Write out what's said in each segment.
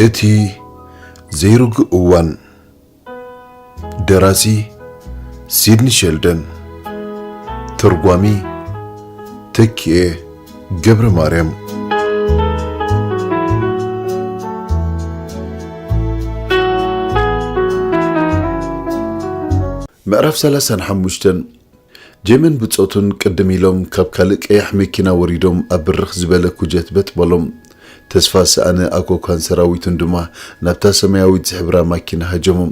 እቲ ዘይርጉእ እዋን። ደራሲ ሲድኒ ሸልደን። ተርጓሚ ተኪኤ ገብረ ማርያም። ምዕራፍ ሰላሳን ሓሙሽተን። ጄመን ብጾቱን ቅድም ኢሎም ካብ ካልእ ቀያሕ መኪና ወሪዶም ኣብ ብርኽ ዝበለ ኩጀት በጥ በሎም። ተስፋ ዝሰኣነ ኣኮካን ሰራዊቱን ድማ ናብታ ሰማያዊት ዝሕብራ ማኪና ሃጀሞም።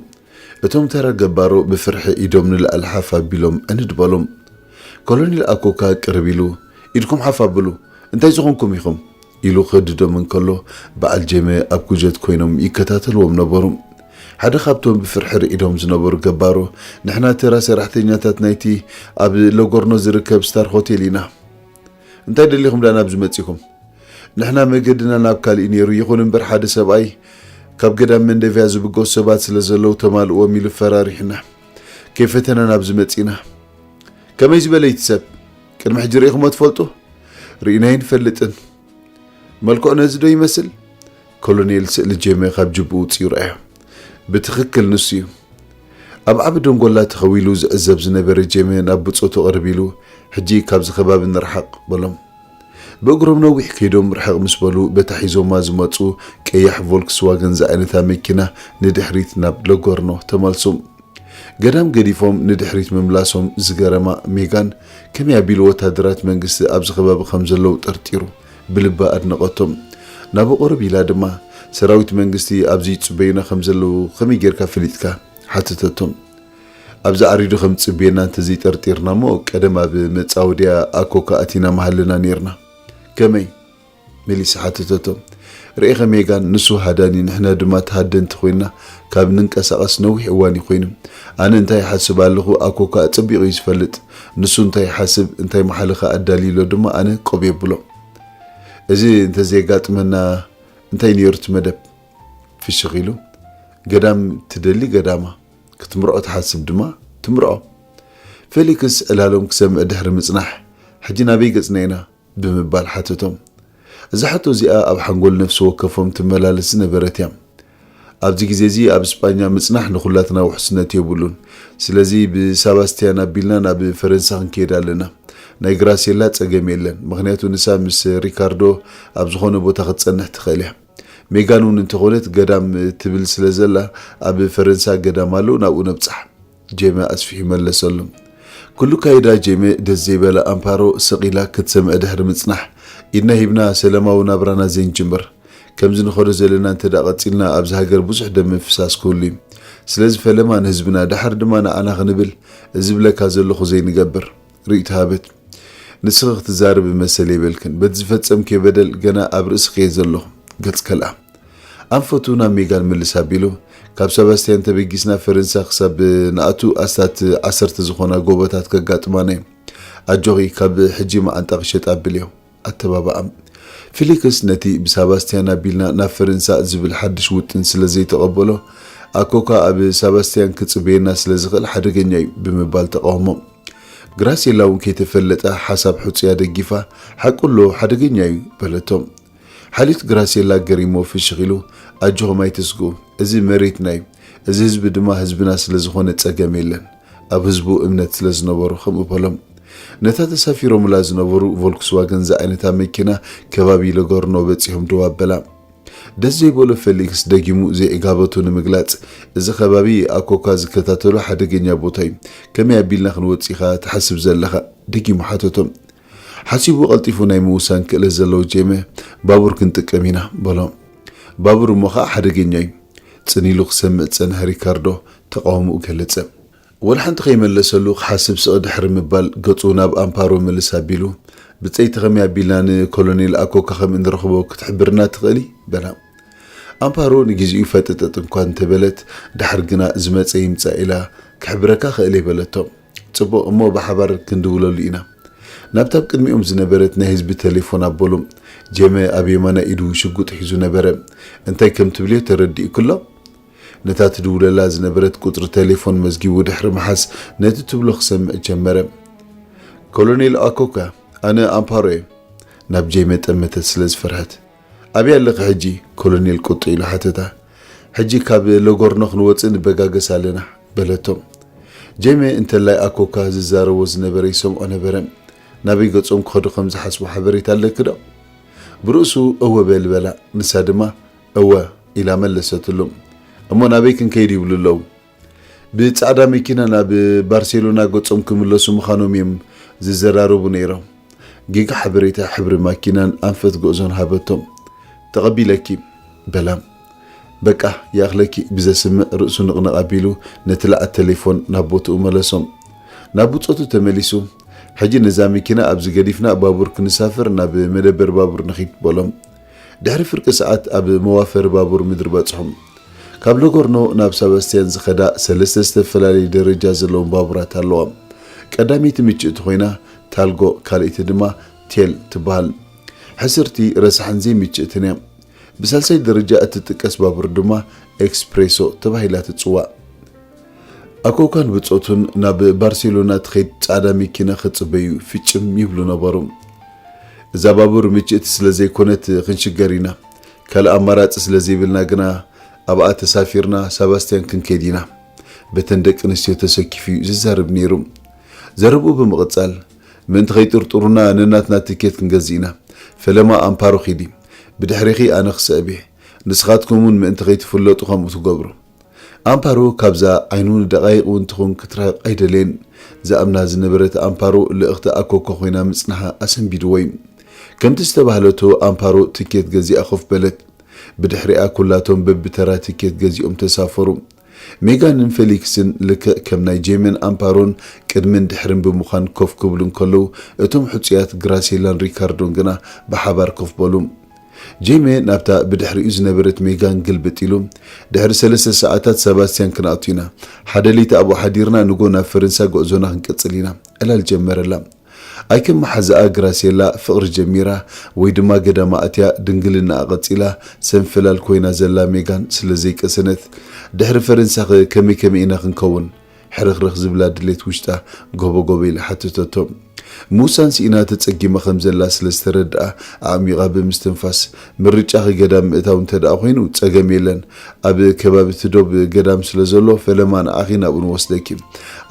እቶም ተራ ገባሮ ብፍርሒ ኢዶም ንላዕሊ ሓፍ ኣቢሎም ዕንድ በሎም። ኮሎኔል ኣኮካ ቅርብ ኢሉ፣ "ኢድኩም ሓፍ ኣብሉ፣ እንታይ ዝኾንኩም ኢኹም?" ኢሉ ክህድዶም እንከሎ፣ በዓል ጄመ ኣብ ኩጀት ኮይኖም ይከታተልዎም ነበሩ። ሓደ ካብቶም ብፍርሒ ርዒዶም ዝነበሩ ገባሮ፣ "ንሕና ተራ ሰራሕተኛታት ናይቲ ኣብ ሎጎርኖ ዝርከብ ስታር ሆቴል ኢና። እንታይ ደሊኹም ደኣ ናብዚ መጺኹም? ንሕና መገድና ናብ ካልእ ነይሩ፣ ይኹን እምበር ሓደ ሰብኣይ ካብ ገዳም መንደቪያ ዝብገሱ ሰባት ስለ ዘለዉ ተማልእዎም ኢሉ ፈራሪሑና። ከይፈተና ናብዚ መጺና። ከመይ ዝበለ እዩ እቲ ሰብ? ቅድሚ ሕጂ ርኢኹሞ ትፈልጡ? ርኢናዮ ኣይንፈልጥን። መልክዑ ነዚ ዶ ይመስል?" ኮሎኔል ስእሊ ጄመ ካብ ጅብኡ ውጽኡ ረኣዮ። ብትኽክል ንሱ እዩ። ኣብ ዓቢ ደንጎላ ተኸዊሉ ዝዕዘብ ዝነበረ ጄመ ናብ ብጾቱ ቅርብ ኢሉ፣ "ሕጂ ካብዚ ከባቢ ንርሓቕ" በሎም። ብእግሮም ነዊሕ ከይዶም ርሕቕ ምስ በሉ፣ በታ ሒዞማ ዝመጹ ቀያሕ ቮልክስዋገን ዝዓይነታ መኪና ንድሕሪት ናብ ለጎርኖ ተመልሱ። ገዳም ገዲፎም ንድሕሪት ምምላሶም ዝገረማ ሜጋን፣ ከመይ ኣቢሉ ወታደራት መንግስቲ ኣብዚ ከባቢ ከም ዘለዉ ጠርጢሩ ብልባ ኣድነቐቶም። ናብኡ ቅርብ ኢላ ድማ፣ "ሰራዊት መንግስቲ ኣብዚ ይጽበዩና ከም ዘለዉ ከመይ ጌርካ ፈሊጥካ?" ሓተተቶም። "ኣብዚ ዓሪዱ ከም ዝጽበየና እንተዘይጠርጢርና እሞ፣ ቀደም ኣብ መጻወድያ ኣኮካ ኣቲና ምሃለና ኔርና።" "ከመይ?" መሊሳ ሓተተቶ። "ርኢኸ ሜጋን፣ ንሱ ሃዳኒ፣ ንሕና ድማ ተሃደንቲ ኮይንና ካብ ንንቀሳቐስ ነዊሕ እዋን እዩ ኮይኑ። ኣነ እንታይ ይሓስብ ኣለኹ፣ ኣኮካ ኣጸቢቑ እዩ ዝፈልጥ። ንሱ እንታይ ይሓስብ፣ እንታይ መሓለኻ ኣዳልዩ ኣሎ ድማ ኣነ ቆብ የብሎ። እዚ እንተዘየጋጥመና እንታይ ነይሩ እቲ መደብ?" ፍሽኽ ኢሉ፣ "ገዳም ትደሊ ገዳማ፣ ክትምርዖ ትሓስብ ድማ ትምርዖ።" ፌሊክስ ዕላሎም ክሰምዕ ድሕሪ ምጽናሕ፣ "ሕጂ ናበይ ገጽና ኢና?" ብምባል ሓተቶም። እዛ ሕቶ እዚኣ ኣብ ሓንጎል ነፍሲ ወከፎም ትመላለስ ዝነበረት እያ። ኣብዚ ግዜ እዚ ኣብ ስጳኛ ምጽናሕ ንኹላትና ውሕስነት የብሉን። ስለዚ ብሳባስቲያን ኣቢልና ናብ ፈረንሳ ክንከይድ ኣለና። ናይ ግራሴላ ጸገም የለን፣ ምኽንያቱ ንሳ ምስ ሪካርዶ ኣብ ዝኾነ ቦታ ክትጸንሕ ትኽእል እያ። ሜጋን እውን እንተኾነት ገዳም ትብል ስለ ዘላ፣ ኣብ ፈረንሳ ገዳም ኣሎ፣ ናብኡ ነብጻሕ። ጄመ ኣስፊሑ መለሰሉ። ኩሉ ካይዳ ጄመ ደስ ዘይበላ ኣምፓሮ ስቕ ኢላ ክትሰምዕ ድሕሪ ምጽናሕ፣ ኢድና ሂብና ሰላማዊ ናብራና ዘይንጅምር? ከምዚ ንኸዶ ዘለና እንተ ደኣ ቀጺልና ኣብዚ ሃገር ብዙሕ ደም ምፍሳስ ክህሉ እዩ። ስለዚ ፈለማ ንህዝብና ደሓር ድማ ንዓና ክንብል እዚ ዝብለካ ዘለኹ ዘይንገብር። ርእይቶ ሃበት። ንስኺ ክትዛረቢ መሰል የብልክን። በቲ ዝፈጸምክዮ በደል ገና ኣብ ርእስኺ እየ ዘለኹ። ገጽ ከልኣ። ኣንፈቱ ናብ ሜጋን ምልስ ኣቢሉ፣ ካብ ሰባስቲያን ተበጊስና ፈረንሳ ክሳብ ንኣቱ ኣስታት ዓሰርተ ዝኾና ጎቦታት ከጋጥማና እዩ። ኣጆኺ፣ ካብ ሕጂ መዓንጣ ክሸጥ ኣብልዮ። ኣተባብዓ። ፊሊክስ ነቲ ብሳባስቲያን ኣቢልና ናብ ፈረንሳ ዝብል ሓድሽ ውጥን ስለ ዘይተቐበሎ፣ ኣኮካ ኣብ ሳባስቲያን ክጽበየና ስለ ዝኽእል ሓደገኛ እዩ ብምባል ተቃወሞ። ግራሴላ እውን ከይተፈለጠ ሓሳብ ሕጹያ ደጊፋ፣ "ሓቁ ኣሎ፣ ሓደገኛ እዩ" በለቶ። ሓልዮት ግራሴላ ገሪሞ ፍሽኽ ኢሉ፣ "ኣጆኹም ኣይትስግኡ፣ እዚ መሬትና እዩ፣ እዚ ህዝቢ ድማ ህዝብና ስለ ዝኾነ ጸገም የለን፣ ኣብ ህዝቡ እምነት ስለ ዝነበሮ" ከምኡ በሎም። ነታ ተሳፊሮምላ ዝነበሩ ቮልክስዋገን ዝዓይነታ መኪና ከባቢ ለጎርኖ በጺሖም ደው ኣበላ። ደስ ዘይበሎ ፌሊክስ ደጊሙ ዘይዕጋበቱ ንምግላጽ፣ "እዚ ከባቢ ኣኮካ ዝከታተሎ ሓደገኛ ቦታ እዩ። ከመይ ኣቢልና ክንወጽእ ኢኻ ትሓስብ ዘለኻ?" ደጊሙ ሓተቶ። ሓሲቡ ቀልጢፉ ናይ ምውሳን ክእለት ዘለዎ ጄመ፣ "ባቡር ክንጥቀም ኢና" በሎ። "ባቡር እሞ ኸኣ ሓደገኛ እዩ" ጽን ኢሉ ክሰምዕ ዝጸንሐ ሪካርዶ ተቃውሞኡ ገለጸ። ወላ ሓንቲ ከይመለሰሉ ክሓስብ ስቕ ድሕሪ ምባል፣ ገጹ ናብ ኣምፓሮ ምልስ ኣቢሉ፣ "ብጸይቲ ከመይ ኣቢልና ንኮሎኔል ኣኮካ ከም እንረኽቦ ክትሕብርና ትኽእሊ?" በላ። ኣምፓሮ ንግዜኡ ፈጠጠጥ እኳ እንተበለት፣ ድሓር ግና "ዝመጸ ይምጻእ" ኢላ፣ "ክሕብረካ ክእል እየ" በለቶ። "ጽቡቕ፣ እሞ ብሓባር ክንድውለሉ ኢና።" ናብታ ኣብ ቅድሚኦም ዝነበረት ናይ ህዝቢ ቴሌፎን ኣበሉ። ጄመ ኣብ የማናይ ኢዱ ሽጉጥ ሒዙ ነበረ። እንታይ ከም ትብልዮ ተረዲእክሎ? ነታ ትድውለላ ዝነበረት ቁጽሪ ቴሌፎን መዝጊቡ ድሕሪ ምሓዝ፣ ነቲ ትብሎ ክሰምዕ ጀመረ። "ኮሎኔል ኣኮካ፣ ኣነ ኣምፓሮ እየ።" ናብ ጄመ ጠመተት ስለ ዝፈርሐት። ኣበይ ኣለኺ ሕጂ? ኮሎኔል ቁጥዕ ኢሉ ሓተታ። ሕጂ ካብ ሎጎርኖ ክንወጽእ ንበጋገስ ኣለና በለቶ። ጄሜ እንተላይ ኣኮካ ዝዛረቦ ዝነበረ ይሰምዖ ነበረ። ናበይ ገጾም ክኸዱ ከም ዝሓስቡ ሓበሬታ ኣለኪ ዶ? ብርእሱ እወ በል በላ። ንሳ ድማ እወ ኢላ መለሰትሉ። እሞ ናበይ ክንከይድ ይብሉ ኣለዉ? ብጻዕዳ መኪና ናብ ባርሴሎና ገጾም ክምለሱ ምዃኖም እዮም ዝዘራረቡ ነይሮም። ጌጋ ሓበሬታ ሕብሪ ማኪናን ኣንፈት ጉዕዞን ሃበቶም። ተቐቢለኪ በላ። በቃ ይኣኽለኪ ብዘስምዕ ርእሱ ንቕንቕ ኣቢሉ ነቲ ለዓት ቴሌፎን ናብ ቦትኡ መለሶም። ናብ ብጾቱ ተመሊሱ፣ ሕጂ ነዛ መኪና ኣብዚ ገዲፍና ባቡር ክንሳፈር ናብ መደበር ባቡር ንኺድ በሎም። ድሕሪ ፍርቂ ሰዓት ኣብ መዋፈሪ ባቡር ምድሪ በጽሑ። ካብ ሎጎርኖ ናብ ሳባስቲያን ዝኸዳ ሰለስተ ዝተፈላለዩ ደረጃ ዘለዎም ባቡራት ኣለዋ። ቀዳመይቲ ምችእቲ ኮይና ታልጎ፣ ካልኣይቲ ድማ ቴል ትበሃል። ሕስርቲ ረሳሕን ዘይምችእትን እያ። ብሳልሳይ ደረጃ እትጥቀስ ባቡር ድማ ኤክስፕሬሶ ተባሂላ ትጽዋዕ። ኣኮካን ብጾቱን ናብ ባርሴሎና ትኸይድ ጻዕዳ መኪና ክጽበዩ ፍጭም ይብሉ ነበሩ። እዛ ባቡር ምችእቲ ስለ ዘይኮነት ክንሽገር ኢና። ካልእ ኣማራጺ ስለ ዘይብልና ግና ኣብኣ ተሳፊርና ሳባስቲያን ክንከይድ ኢና። በተን ደቂ ኣንስትዮ ተሰኪፉ እዩ ዝዛረብ ነይሩ። ዘረብኡ ብምቕጻል፣ ምእንቲ ከይጥርጥሩና ነናትና ትኬት ክንገዝእ ኢና። ፈለማ ኣምፓሮ ኺዲ፣ ብድሕሪኺ ኣነ ክስዕብ እየ። ንስኻትኩም እውን ምእንቲ ከይትፍለጡ ከምኡ ትገብሩ። ኣምፓሮ ካብዛ ዓይኑ ንደቓይቕ እውን ትኹን ክትርሕቕ ኣይደለየን። ዝኣምና ዝነበረት ኣምፓሮ ልእኽቲ ኣኮኮ ኮይና ምጽንሓ ኣሰንቢድዎ እዩ። ከምቲ ዝተባህለቶ ኣምፓሮ ትኬት ገዚኣ ኮፍ በለት። ብድሕሪኣ ኩላቶም በብተራ ትኬት ገዚኦም ተሳፈሩ። ሜጋንን ፌሊክስን ልክዕ ከም ናይ ጄሜን ኣምፓሮን ቅድምን ድሕርን ብምዃን ኮፍ ክብሉ እንከለዉ፣ እቶም ሕጹያት ግራሴላን ሪካርዶን ግና ብሓባር ኮፍ በሉ። ጄሜ ናብታ ብድሕሪኡ ዝነበረት ሜጋን ግልብጥ ኢሉ፣ "ድሕሪ ሰለስተ ሰዓታት ሰባስቲያን ክንኣቱ ኢና። ሓደ ለይቲ ኣብኡ ሓዲርና ንጎ ናብ ፈረንሳ ጉዕዞና ክንቅጽል ኢና" ዕላል ጀመረላ። ኣይከም መሓዛኣ ግራሴላ ፍቕሪ ጀሚራ ወይ ድማ ገዳማ ኣትያ ድንግልናኣ ቀጺላ ሰንፈላል ኮይና ዘላ ሜጋን ስለ ዘይቀሰነት፣ "ድሕሪ ፈረንሳኸ ከመይ ከመይ ኢና ክንከውን?" ሕርኽርኽ ዝብላ ድሌት ውሽጣ ጎበ ጎበ ኢላ ሓተተቶ። ምውሳን ስኢና ተጸጊማ ከም ዘላ ስለ ዝተረድኣ፣ ኣዕሚቓ ብምስትንፋስ፣ "ምርጫኺ ገዳም ምእታው እንተ ደኣ ኮይኑ፣ ጸገም የለን። ኣብ ከባቢ እቲ ዶብ ገዳም ስለ ዘሎ፣ ፈለማ ንዓኺ ናብኡ ንወስደኪ።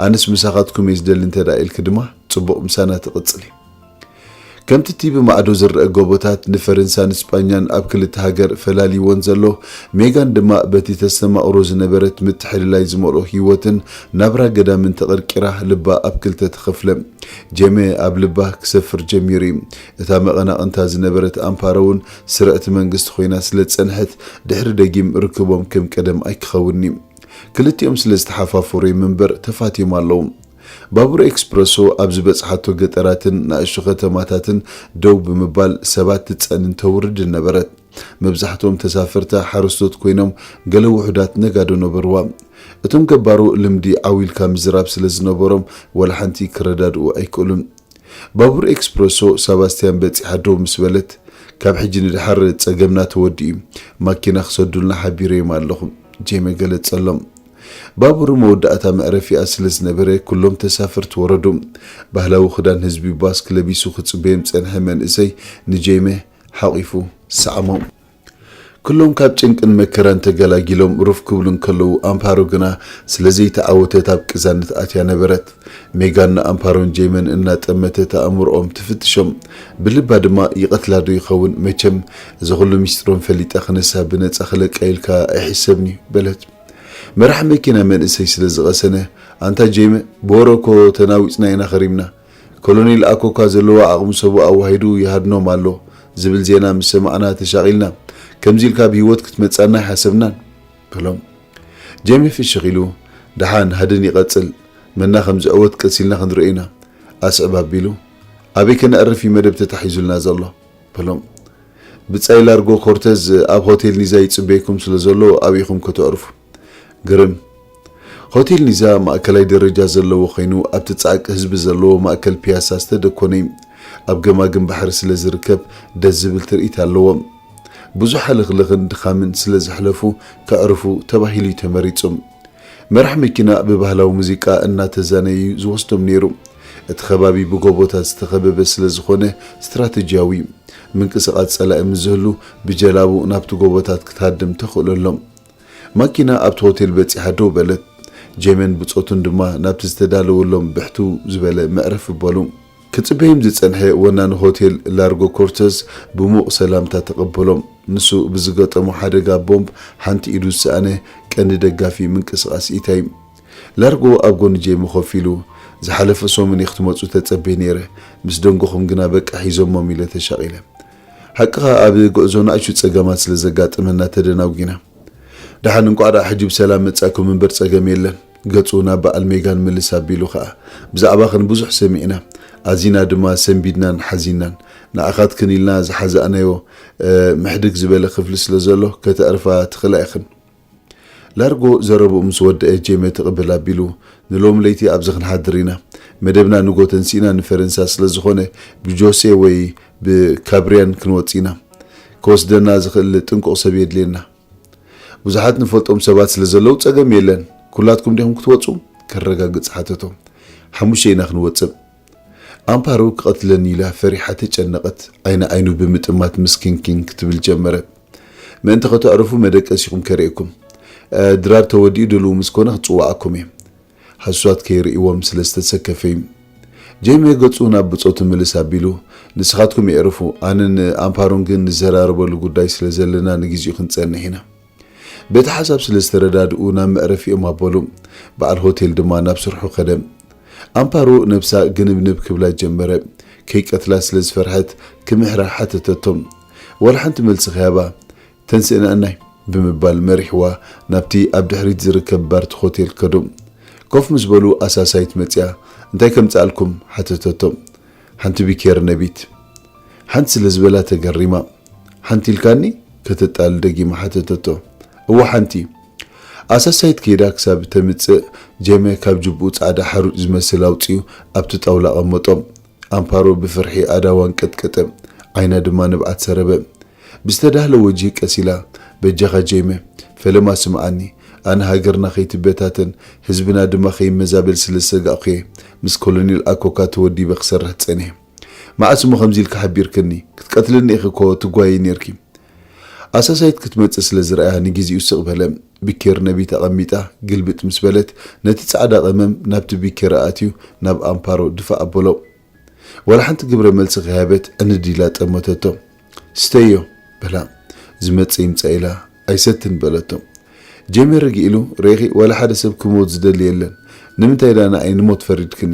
ኣነስ ምሳኻትኩም እየ ዝደሊ እንተ ደኣ ኢልኪ ድማ፣ ጽቡቕ፣ ምሳና ትቕጽሊ።" ከምቲ እቲ ብማዕዶ ዝረአ ጎቦታት ንፈረንሳን ስጳኛን ኣብ ክልተ ሃገር ፈላልይወን ዘሎ፣ ሜጋን ድማ በቲ ተስተማቕሮ ዝነበረት ምትሕልላይ ዝመልኦ ህይወትን ናብራ ገዳምን ተቐርቂራ ልባ ኣብ ክልተ ተኸፍለ። ጄሜ ኣብ ልባ ክሰፍር ጀሚሩ እዩ። እታ መቐናቕንታ ዝነበረት ኣምፓሮ እውን ስርዕቲ መንግስቲ ኮይና ስለ ዝጸንሐት፣ ድሕሪ ደጊም ርክቦም ከም ቀደም ኣይክኸውን'ዩ። ክልቲኦም ስለ ዝተሓፋፈሩ እዮም እምበር ተፋትዮም ኣለዉ። ባቡር ኤክስፕረሶ ኣብ ዝበጽሓቶ ገጠራትን ንኣሽቱ ከተማታትን ደው ብምባል ሰባት ትጸንን ተውርድን ነበረት። መብዛሕትኦም ተሳፈርታ ሓረስቶት ኮይኖም፣ ገለ ውሑዳት ነጋዶ ነበርዋ። እቶም ገባሮ ልምዲ ዓው ኢልካ ምዝራብ ስለ ዝነበሮም፣ ዋላ ሓንቲ ክረዳድኡ ኣይክእሉን። ባቡር ኤክስፕረሶ ሳባስቲያን በጺሓ ደው ምስ በለት፣ "ካብ ሕጂ ንደሓር ጸገምና ተወዲኡ እዩ። ማኪና ክሰዱልና ሓቢረዮም ኣለኹ" ጄሜ ገለጸሎም። ባቡር መወዳእታ መዕረፊኣ ስለ ዝነበረ፣ ኩሎም ተሳፈርቲ ወረዱ። ባህላዊ ክዳን ህዝቢ ባስክ ለቢሱ ክጽበዮም ዝጸንሐ መንእሰይ ንጄሜ ሓቒፉ ሰዓሞ። ኩሎም ካብ ጭንቅን መከራን ተገላጊሎም ሩፍ ክብሉ እንከለዉ፣ ኣምፓሮ ግና ስለ ዘይተዓወተት ኣብ ቅዛነት ኣትያ ነበረት። ሜጋን ንኣምፓሮን ጄመን እናጠመተት ኣእምሮኦም ትፍትሾም። ብልባ ድማ፣ "ይቐትላ ዶ ይኸውን? መቸም እዚ ኩሉ ሚስጥሮም ፈሊጠ ክነሳ ብነጻ ክለቃ ኢልካ ኣይሕሰብን እዩ" በለት። መራሕ መኪና መንእሰይ ስለ ዝቐሰነ፣ "ኣንታ ጄመ፣ ብወረ እኮ ተናዊጽና ኢና ከሪምና። ኮሎኔል ኣኮካ ዘለዎ ዓቕሚ ሰቡ ኣዋሂዱ ይሃድኖም ኣሎ ዝብል ዜና ምስ ሰማዕና ተሻቒልና። ከምዚ ኢልካ ኣብ ህይወት ክትመጻና ኣይሓሰብናን" በሎም። ጄሚ ፍሽኽ ኢሉ፣ "ደሓን ሃድን ይቐጽል፣ መና ከም ዝዕወት ቀስ ኢልና ክንርኢ ኢና" ኣስዕብ ኣቢሉ፣ "ኣበይ ከነዕርፍ እዩ መደብ ተታሒዙልና ዘሎ?" በሎም። "ብጻይ ላርጎ ኮርተዝ ኣብ ሆቴል ኒዛ ይጽበየኩም ስለ ዘሎ ኣብኢኹም ከተዕርፉ።" ግርም። ሆቴል ኒዛ ማእከላይ ደረጃ ዘለዎ ኮይኑ፣ ኣብቲ ጻዕቂ ህዝቢ ዘለዎ ማእከል ፒያሳ ዝተደኮነ እዩ። ኣብ ገማግም ባሕሪ ስለ ዝርከብ፣ ደስ ዝብል ትርኢት ኣለዎ። ብዙሕ ሕልኽልኽን ድኻምን ስለ ዘሕለፉ፣ ከዕርፉ ተባሂሉ እዩ ተመሪጹ። መራሕ መኪና ብባህላዊ ሙዚቃ እናተዛነየ እዩ ዝወስዶም ነይሩ። እቲ ከባቢ ብጎቦታት ዝተኸበበ ስለ ዝኾነ፣ ስትራተጂያዊ እዩ። ምንቅስቓስ ጸላኢ ምስ ዝህሉ ብጀላቡ ናብቲ ጎቦታት ክትሃድም ተኽእሎ ኣሎ። ማኪና ኣብቲ ሆቴል በጺሓ ደው በለት። ጄመን ብጾቱን ድማ ናብቲ ዝተዳለወሎም ብሕትው ዝበለ መዕረፊ በሉ። ክጽበዮም ዝጸንሐ ወናኒ ሆቴል ላርጎ ኮርተስ ብሙቕ ሰላምታ ተቐበሎም። ንሱ ብዝገጠሞ ሓደጋ ቦምብ ሓንቲ ኢዱ ዝሰኣነ ቀንዲ ደጋፊ ምንቅስቓስ ኢታይ። ላርጎ ኣብ ጎኒ ጄመ ኮፍ ኢሉ፣ "ዝሓለፈ ሰሙን እየ ክትመጹ ተጸብየ ነይረ፣ ምስ ደንጎኹም ግና በቃ ሒዞሞም" ኢለ ተሻቒለ። "ሓቅኻ ኣብ ጉዕዞ ንኣሽቱ ጸገማት ስለ ዘጋጠመና ተደናጒና። ደሓን እንቋዕ ደኣ ሕጂ ብሰላም መጻእኩም እምበር ጸገም የለን" ገጹ ናብ በዓል ሜጋን ምልስ ኣቢሉ ኸኣ፣ "ብዛዕባኽን ብዙሕ ሰሚዕና፣ ኣዚና ድማ ሰንቢድናን ሓዚንናን። ንኣኻትክን ኢልና ዝሓዛእናዮ፣ እ፣ ምሕድግ ዝበለ ክፍሊ ስለ ዘሎ፣ ከተዕርፋ ትኽእላ ኢኽን።" ላርጎ ዘረብኡ ምስ ወደአ፣ ጄመ ትቕብል ኣቢሉ፣ "ንሎሚ ለይቲ ኣብዚ ክንሓድር ኢና። መደብና ንጎ ተንሲእና ንፈረንሳ ስለ ዝኾነ፣ ብጆሴ ወይ ብካብሪያን ክንወጽእ ኢና። ክወስደና ዝኽእል ጥንቁቕ ሰብ የድልየና። ብዙሓት ንፈልጦም ሰባት ስለ ዘለዉ ጸገም የለን። ኩላትኩም ዲኹም ክትወጹ?" ከረጋግጽ ሓተቶ። "ሓሙሽተ ኢና ክንወጽእ።" ኣምፓሮ ክቐትለኒ ኢላ ፈሪሓ ተጨነቐት። ዓይኒ ዓይኑ ብምጥማት ምስኪንኪን ክትብል ጀመረት። "ምእንቲ ከተዕርፉ መደቀሲኹም ከርእየኩም። እ፣ ድራር ተወዲኡ ድልው ምስ ኮነ ክጽውዓኩም እየ።" ሃሱሳት ከይርእይዎም ስለ ዝተሰከፈ እዩ። ጄመ ገጹ ናብ ብጾቱ ምልስ ኣቢሉ፣ "ንስኻትኩም የዕርፉ፣ ኣነን ኣምፓሮን ግን ንዘራረበሉ ጉዳይ ስለ ዘለና ንግዜኡ ክንጸንሕ ኢና።" በቲ ሓሳብ ስለ ዝተረዳድኡ ናብ መዕረፊኦም ኣበሉ። በዓል ሆቴል ድማ ናብ ስርሑ ከደ። ኣምፓሮ ነብሳ ግንብንብ ክብላ ጀመረ። ከይቀትላ ስለ ዝፈርሐት ክምሕራ ሓተተቶም። ዋላ ሓንቲ መልሲ ከይሃባ፣ "ተንስእና እናይ" ብምባል መሪሕዋ ናብቲ ኣብ ድሕሪት ዝርከብ ባር እቲ ሆቴል ከዱ። ኮፍ ምስ በሉ ኣሳሳይት መጺኣ፣ "እንታይ ከምጽኣልኩም?" ሓተተቶም። "ሓንቲ ቢኬር ነቢት።" ሓንቲ ስለ ዝበላ ተገሪማ፣ "ሓንቲ ኢልካኒ?" ከተጣል ደጊማ ሓተተቶ። "እወ ሓንቲ።" ኣሳሳይት ከይዳ ክሳብ ተምጽእ ጄመ ካብ ጅብኡ ጻዕዳ ሓሩጭ ዝመስል ኣውጺኡ ኣብቲ ጣውላ ኣቐመጦ። ኣምፓሮ ብፍርሒ ኣእዳዋ ኣንቀጥቀጠ፣ ዓይና ድማ ንብዓት ሰረበ። ብዝተዳህለ ወጅሂ ቀስ ኢላ፣ "በጃኻ ጄመ፣ ፈለማ ስምዓኒ። ኣነ ሃገርና ከይትበታተን ህዝብና ድማ ከይመዛበል ስለ ዝሰጋእኩ እየ ምስ ኮሎኔል ኣኮካ ተወዲበ ክሰርሕ ጸኒሐ። መዓስ እሞ ከምዚ ኢልካ ሓቢርክኒ? ክትቀትልኒ ኢኺ እኮ ትጓየይ ኔርኪ።" ኣሳሳይት ክትመጽእ ስለ ዝረኣያ ንግዜኡ ስቕ በለ። ቢኬር ነቢት ኣቐሚጣ ግልብጥ ምስ በለት፣ ነቲ ጻዕዳ ቀመም ናብቲ ቢኬራ ኣትዩ ናብ ኣምፓሮ ድፋእ ኣበሎ። ዋላ ሓንቲ ግብረ መልሲ ከይሃበት ዕንድ ኢላ ጠመተቶ። "ስተዮ" በላ። "ዝመጽእ ይምጻእ" ኢላ ኣይሰትን በለቶ። ጄመ ርግእ ኢሉ፣ "ርኢኺ፣ ዋላ ሓደ ሰብ ክሞት ዝደሊ የለን። ንምንታይ ደኣ ንዓይ ንሞት ፈሪድክኒ?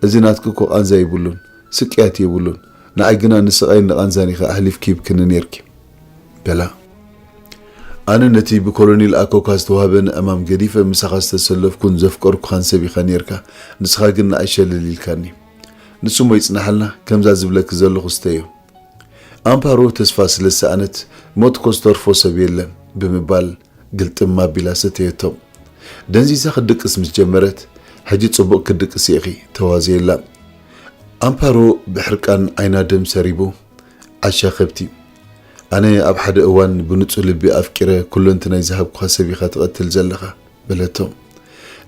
እዚ ናትኪ እኮ ቃንዛ የብሉን፣ ስቅያት የብሉን። ንዓይ ግና ንስቓይን ንቓንዛን ኢኺ ኣሕሊፍኪ ሂብክኒ ኔርኪ" በላ። "ኣነ ነቲ ብኮሎኔል ኣኮካ ዝተዋህበኒ ዕማም ገዲፈ ምሳኻ ዝተሰለፍኩን ዘፍቀርኩኻን ሰብ ኢኻ ኔርካ። ንስኻ ግን ንኣይ ሸለል ኢልካኒ። ንሱ እሞ ይጽናሓልና፣ ከምዛ ዝብለኪ ዘለኹ ስተዮ።" ኣምፓሮ ተስፋ ስለ ዝሰኣነት፣ "ሞት እኮ ዝተርፎ ሰብ የለን" ብምባል ግልጥም ኣቢላ ሰተየቶ። ደንዚዛ ክትድቅስ ምስ ጀመረት፣ "ሕጂ ጽቡቕ ክትድቅሲ ኢኺ" ተዋዘየላ። ኣምፓሮ ብሕርቃን ዓይና ደም ሰሪቡ፣ "ዓሻ ከብቲ፣ ኣነ ኣብ ሓደ እዋን ብንጹህ ልቢ ኣፍቂረ ኩለንትናይ ዝሃብኩኻ ሰብ ኢኻ ትቐትል ዘለኻ" በለቶ።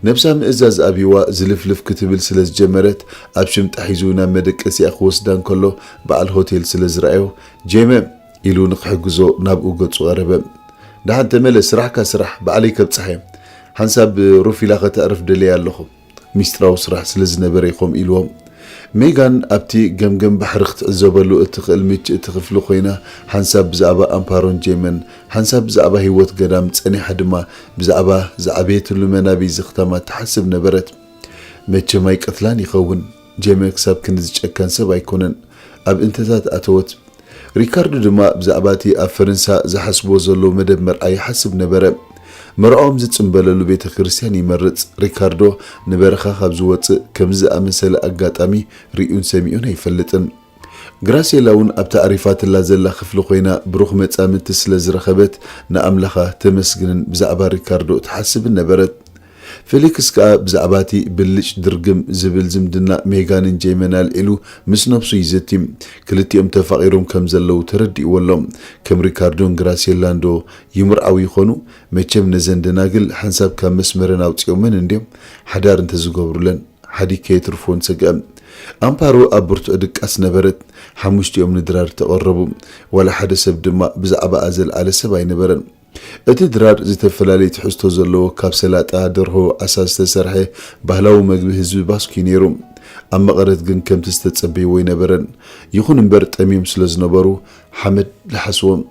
ነብሳ ምእዛዝ ኣብይዋ ዝልፍልፍ ክትብል ስለ ዝጀመረት፣ ኣብ ሽምጣ ሒዙ ናብ መደቀሲኣ ክወስዳ እንከሎ፣ በዓል ሆቴል ስለ ዝረኣዮ፣ "ጄመ" ኢሉ ንክሕግዞ ናብኡ ገጹ ቀረበ። "ደሓን ተመለስ፣ ስራሕካ ስራሕ፣ ባዕለይ ከብጽሓ እየ። ሓንሳብ ሩፍ ኢላ ከተዕርፍ ደልየ ኣለኹ። ሚስጥራዊ ስራሕ ስለ ዝነበረ እዩ ከምኡ ኢልዎ።" ሜጋን ኣብቲ ገምገም ባሕሪ ክትዕዘበሉ እትኽእል ምች እቲ ክፍሊ ኮይና፣ ሓንሳብ ብዛዕባ ኣምፓሮን ጄመን፣ ሓንሳብ ብዛዕባ ህይወት ገዳም ጸኒሓ ድማ ብዛዕባ ዝዓበየትሉ መናበይ ዝኽታማ ትሓስብ ነበረት። "መቸም ኣይቀትላን ይኸውን፣ ጄመ ክሳብ ክንድዚ ጨካን ሰብ ኣይኮነን" ኣብ እንተታት ኣተወት። ሪካርዶ ድማ ብዛዕባ እቲ ኣብ ፈረንሳ ዝሓስብዎ ዘለዉ መደብ መርዓ ይሓስብ ነበረ። መርዓኦም ዝጽምበለሉ ቤተ ክርስቲያን ይመርጽ። ሪካርዶ ንበረኻ ካብ ዝወጽእ ከምዚ ዝኣመሰለ ኣጋጣሚ ርእዩን ሰሚዑን ኣይፈልጥን። ግራሴላ እውን ኣብታ ኣዕሪፋትላ ዘላ ክፍሊ ኮይና ብሩኽ መጻምድቲ ስለ ዝረኸበት ንኣምላኻ ተመስግንን ብዛዕባ ሪካርዶ ትሓስብን ነበረት። ፌሊክስ ከኣ ብዛዕባ እቲ ብልጭ ድርግም ዝብል ዝምድና ሜጋንን ጄመን ኣልዒሉ ምስ ነብሱ ይዘቲ። ክልቲኦም ተፋቒሮም ከም ዘለዉ ተረዲእዎ ኣሎ። ከም ሪካርዶን ግራሴላን ዶ ይምርዓው ይኾኑ? መቸም ነዘን ደናግል ሓንሳብ ካብ መስመረን ኣውጺኦመን እንድዮም። ሓዳር እንተዝገብሩለን ሓዲግ ከየትርፍወን ሰግአ። ኣምፓሮ ኣብ ብርቱዕ ድቃስ ነበረት። ሓሙሽቲኦም ንድራር ተቐረቡ። ዋላ ሓደ ሰብ ድማ ብዛዕባኣ ዘልዓለ ሰብ ኣይነበረን። እቲ ድራር ዝተፈላለየ ትሕዝቶ ዘለዎ፣ ካብ ሰላጣ፣ ደርሆ፣ ዓሳ ዝተሰርሐ ባህላዊ መግቢ ህዝቢ ባስኩ እዩ ነይሩ። ኣብ መቐረት ግን ከምቲ ዝተጸበይዎ ኣይነበረን። ይኹን እምበር፣ ጠምዮም ስለ ዝነበሩ ሓመድ ለሓስዎም።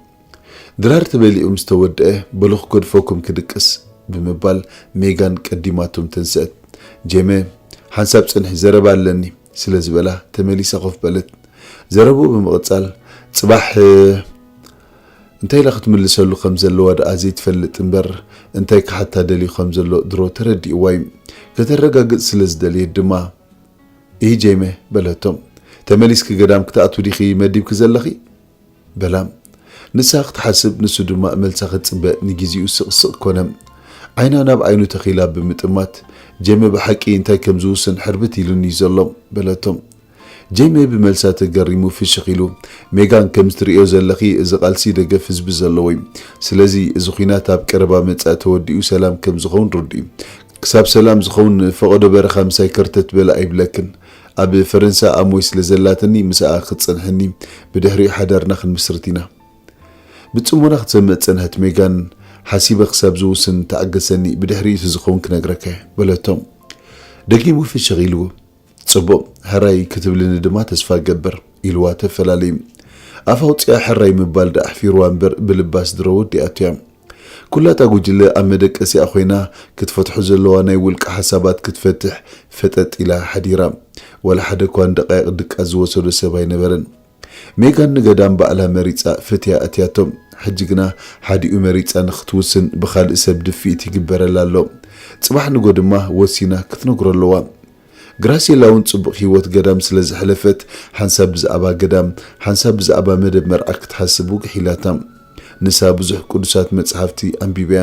ድራር ተበሊዑ ምስ ተወድአ፣ በሉ ክገድፈኩም ክድቅስ፣ ብምባል ሜጋን ቀዲማቶም ተንስአት። ጄመ፣ ሓንሳብ ጽንሒ፣ ዘረባ ኣለኒ፣ ስለ ዝበላ ተመሊሳ ኮፍ በለት። ዘረብኡ ብምቕጻል፣ ጽባሕ እንታይ ኢላ ክትምልሰሉ ከም ዘለዋ ደኣ ዘይትፈልጥ እምበር፣ እንታይ ክሓታ ደልዩ ከም ዘሎ ድሮ ተረዲእዋ እዩ። ከተረጋግጽ ስለ ዝደለየት ድማ፣ "ኢሂ ጄመ" በለቶ። "ተመሊስኪ ገዳም ክትኣትዊ ዲኺ መዲብኪ ዘለኺ?" በላ። ንሳ ክትሓስብ፣ ንሱ ድማ መልሳ ክትጽበ ንግዜኡ ስቕ ስቕ ኮነ። ዓይና ናብ ዓይኑ ተኺላ ብምጥማት፣ "ጄመ ብሓቂ እንታይ ከም ዝውስን ሕርብት ኢሉኒ እዩ ዘሎ" በለቶ። ጄመ ብመልሳ ተገሪሙ ፍሽኽ ኢሉ፣ "ሜጋን፣ ከም ትርእዮ ዘለኺ፣ እዚ ቃልሲ ደገፍ ህዝቢ ዘለዎ እዩ። ስለዚ እዚ ኲናት ኣብ ቀረባ መጻኢ ተወዲኡ ሰላም ከም ዝኸውን ርዱእ እዩ። ክሳብ ሰላም ዝኸውን ፈቐዶ በረኻ ምሳይ ከርተት በለ ኣይብለክን። ኣብ ፈረንሳ ኣሞይ ስለ ዘላትኒ ምስኣ ክትጸንሕኒ፣ ብድሕሪኡ ሓዳርና ክንምስርት ኢና።" ብጽሞና ክትሰምዕ ጸንሐት ሜጋን። "ሓሲበ ክሳብ ዝውስን ተዓገሰኒ፣ ብድሕሪኡ እቲ ዝኸውን ክነግረካ እየ" በለቶ። ደጊሙ ፍሽኽ ኢሉ፣ "ጽቡቕ፣ ሕራይ ክትብልኒ ድማ ተስፋ እገብር" ኢልዋ ተፈላለዩ። ኣፍ ኣውጺኣ ሕራይ ምባል ደኣ ኣሕፊርዋ እምበር፣ ብልባስ ድሮ ወዲኣቶ እያ። ኩላታ ጉጅለ ኣብ መደቀሲኣ ኮይና፣ ክትፈትሖ ዘለዋ ናይ ውልቂ ሓሳባት ክትፈትሕ ፈጠጥ ኢላ ሓዲራ። ዋላ ሓደ እኳ ንደቃይቕ ድቃስ ዝወሰዶ ሰብ ኣይነበረን። ሜጋን ንገዳም ባዕላ መሪጻ ፈትያ ኣትያቶ። ሕጂ ግና ሓዲኡ መሪጻ ንኽትውስን ብኻልእ ሰብ ድፍኢት ይግበረላ ኣሎ። ጽባሕ ንጎ ድማ ወሲና ክትነግሮ ኣለዋ። ግራሴላ እውን ጽቡቕ ህይወት ገዳም ስለ ዘሕለፈት፣ ሓንሳብ ብዛዕባ ገዳም፣ ሓንሳብ ብዛዕባ መደብ መርዓ ክትሓስብ ውግሕ ኢላታ። ንሳ ብዙሕ ቅዱሳት መጻሕፍቲ ኣንቢባ'ያ።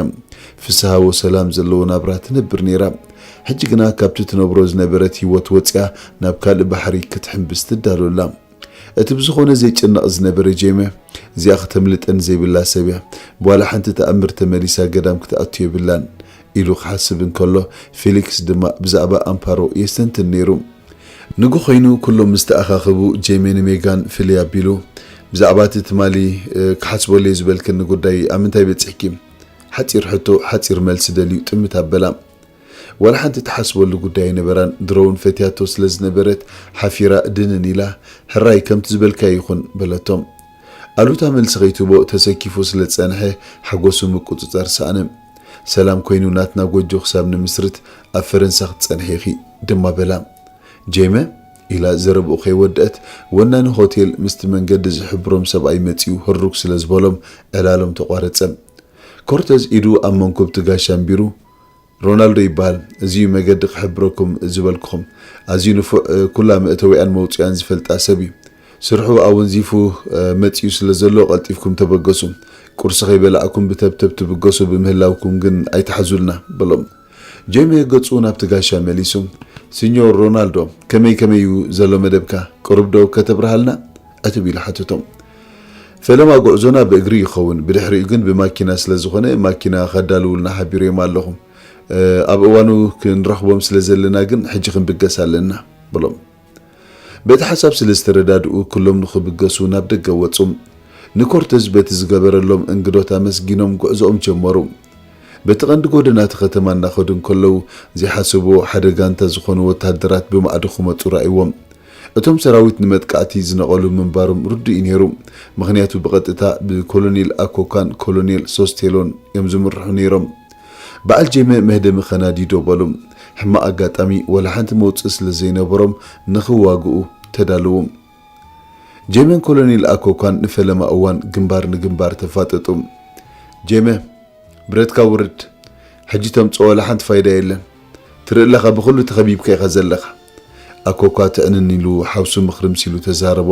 ፍስሃ ወሰላም ዘለዎ ናብራ ትነብር ነይራ። ሕጂ ግና ካብቲ ትነብሮ ዝነበረት ህይወት ወጺኣ ናብ ካልእ ባሕሪ ክትሕምብስ ትዳሎ ኣላ። እቲ ብዝኾነ ዘይጭነቕ ዝነበረ ጄመ፣ "እዚኣ ከተምልጠኒ ዘይብላ ሰብ እያ። ብዋላ ሓንቲ ተኣምር ተመሊሳ ገዳም ክትኣቱ የብላን" ኢሉ ክሓስብ እንከሎ፣ ፌሊክስ ድማ ብዛዕባ ኣምፓሮ የስተንትን ነይሩ። ንግሆ ኮይኑ ኩሎም ምስ ተኣኻኸቡ፣ ጄመ ንሜጋን ፍልይ ኣቢሉ፣ "ብዛዕባ እቲ ትማሊ፣ እ፣ ክሓስበሉ እየ ዝበልክኒ ጉዳይ ኣብ ምንታይ በጺሕኪ?" ሓጺር ሕቶ፣ ሓጺር መልሲ ደልዩ ጥምት ኣበላ። ዋላ ሓንቲ ትሓስበሉ ጉዳይ ኣይነበራን። ድሮ እውን ፈትያቶ ስለ ዝነበረት፣ ሓፊራ ድንን ኢላ፣ "ሕራይ፣ ከምቲ ዝበልካዮ ይኹን" በለቶ። ኣሉታ መልሲ ከይትህቦ ተሰኪፉ ስለ ዝጸንሐ፣ ሓጎሱ ምቁጽጻር ሰኣነ። "ሰላም ኮይኑ ናትና ጎጆ ክሳብ ንምስርት ኣብ ፈረንሳ ክትጸንሒ ኢኺ" ድማ በላ። "ጄመ?" ኢላ ዘረብኡ ከይወደአት፣ ወናኒ ሆቴል ምስቲ መንገዲ ዝሕብሮም ሰብኣይ መጺኡ ህሩግ ስለ ዝበሎም፣ ዕላሎም ተቋረጸ። ኮርተዝ ኢዱ ኣብ መንኩብ እቲ ጋሻ ኣንቢሩ፣ "ሮናልዶ ይበሃል። እዚ እዩ መገዲ ክሕብረኩም ዝበልኩኹም። ኣዝዩ ንፉዕ፣ እ፣ ኩላ መእተዊኣን መውጽኢኣን ዝፈልጣ ሰብ እዩ። ስርሑ ኣወንዚፉ፣ እ፣ መጺኡ ስለ ዘሎ ቀልጢፍኩም ተበገሱ። ቁርሲ ከይበላዕኩም ብተብተብ ትብገሱ ብምህላውኩም ግን ኣይትሓዙልና" በሎም። ጄሜ ገጹ ናብቲ ጋሻ መሊሱ፣ "ሲኞር ሮናልዶ፣ ከመይ ከመይ እዩ ዘሎ መደብካ? ቅሩብ ዶ ከተብርሃልና?" ዕትብ ኢሉ ሓተቶም። "ፈለማ ጉዕዞና ብእግሪ ይኸውን፣ ብድሕሪኡ ግን ብማኪና ስለ ዝኾነ፣ ማኪና ከዳልውልና ሓቢረዮም ኣለኹ። እ፣ ኣብ እዋኑ ክንረኽቦም ስለ ዘለና ግን፣ ሕጂ ክንብገስ ኣለና" በሎም። በቲ ሓሳብ ስለ ዝተረዳድኡ፣ ኩሎም ንኽብገሱ ናብ ደገ ወጹ። ንኮርተዝ በቲ ዝገበረሎም እንግዶት ኣመስጊኖም ጉዕዞኦም ጀመሩ። በቲ ቀንዲ ጎደና እቲ ከተማ እናኸዱ እንከለዉ፣ ዘይሓሰብዎ ሓደ ጋንታ ዝኾኑ ወተሃደራት ብማዕዶ ክመጹ ረኣይዎም። እቶም ሰራዊት ንመጥቃዕቲ ዝነቐሉ ምንባሮም ርዱእ እዩ ነይሩ፣ ምኽንያቱ ብቐጥታ ብኮሎኔል ኣኮካን ኮሎኔል ሶስቴሎን እዮም ዝምርሑ ነይሮም። በዓል ጄመ መህደሚ ከናዲ ደው በሉ። ሕማቕ ኣጋጣሚ፣ ዋላ ሓንቲ መውጽኢ ስለ ዘይነበሮም፣ ንኽዋግኡ ተዳለዉ። ጄመን ኮሎኔል ኣኮኳን ንፈለማ እዋን ግንባር ንግንባር ተፋጠጡ። "ጄመ፣ ብረትካ ውርድ። ሕጂ ተምጽኦ ዋላ ሓንቲ ፋይዳ የለን። ትርኢ ኣለኻ፣ ብኹሉ ተኸቢብካ ኢኻ ዘለኻ።" ኣኮኳ ትዕንን ኢሉ ሓውሱ ምኽርምስ ኢሉ ተዛረቦ።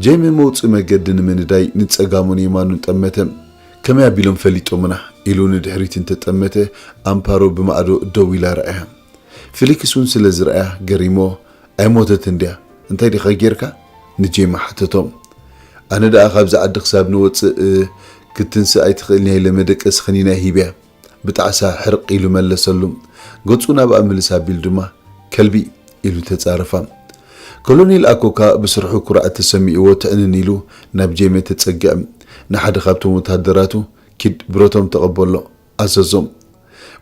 ጄመ መውጽኢ መገዲ ንምንዳይ ንጸጋሙን የማኑን ጠመተ። "ከመይ ኣቢሎም ፈሊጦምና?" ኢሉ ንድሕሪት እንተጠመተ፣ ኣምፓሮ ብማዕዶ ደው ኢላ ረኣያ። ፊሊክስ እውን ስለ ዝረኣያ ገሪሞ፣ "ኣይሞተትን ድያ? እንታይ ዲኻ ጌርካ?" ንጄማ ሓተቶ። "ኣነ ደኣ ካብዚ ዓዲ ክሳብ ንወጽእ፣ እ፣ ክትንስእ ኣይትኽእልን እያ ኢለ መደቀሲ ክኒና ሂበያ። ብጣዕሳ ሕርቕ ኢሉ መለሰሉ። ገጹ ናብኣ ምልስ ኣቢሉ ድማ፣ 'ከልቢ!' ኢሉ ተጻረፋ። ኮሎኔል ኣኮካ ብስርሑ ኩርዓት ተሰሚዕዎ ትዕንን ኢሉ ናብ ጄመ ተጸግዐ። ንሓደ ካብቶም ወተሃደራቱ፣ "ኪድ ብረቶም ተቐበሎ" ኣዘዞም።